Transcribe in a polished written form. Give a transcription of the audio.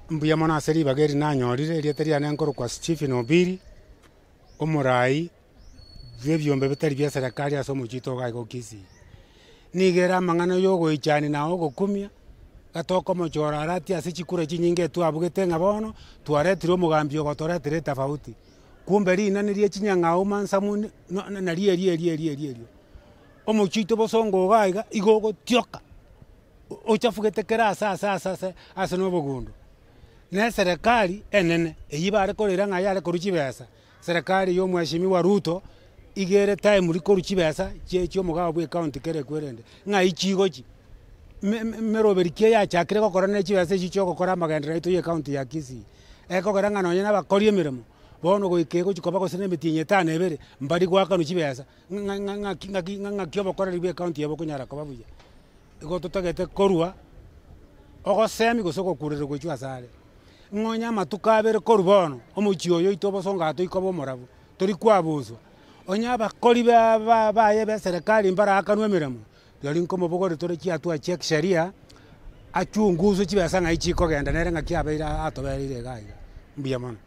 Mbuya mono ase ribaga eri nanyorire, erieta riane nkorokwa Stephen Obiri, omorai bwa ebiombe bitari bia eserekari ase omochie oito iga iga o Kisii. Nigo ere amang'ana ya ogoichania na ogokumia, gatokomochora Arati ase chikura chinyinge twabugete ng'a bono, twaretire omogambi ogotoretera etafauti. Kumbe rinani ria chinyang'au mansamu nario erio erio erio erio erio. Omochie oito bosongo iga iga, igo ogotioka. Ochafugete kera ase ase ase ase ase na obogundo. Na eserekari enene, eywo bare korera ng'a yare korwa chibesa, serikali ya omweshimiwa Ruto, iga ere time rikorwa chibesa chie chia omogao bwa ecounty kere ekwerende, ng'ai chigochi. Me- me- meroberi ki eyachakire gokora na chibesa echio chia ogokora amagenderero aito ya ecounty ya Kisii. Ekogera ng'a nonye na abakori emeremo, bono goika egochi koba gose na emetienyi etano ebere, mbari goakanwa chibesa, ng'a ng'a ng'aki ng'aki ng'aki obokoreri bwa ecounty eye bokonyara koba buya. Igo totagete korwa ogosemi gose ogokurerwa gochia asare, ng'a onye amatuko abere korwa bono, omochie oyo oito obosongo aa toikoba omorabu, tori kwabuswa, onye abakori ba ba baye ba eserekari mbaraakanwe emeremo, rirorio nkomobogoria tore chiatua chia kisheria, achunguswe chibesa ng'ai chikogenda nere ng'aki abeire atobereire iga iga, mbuya mono.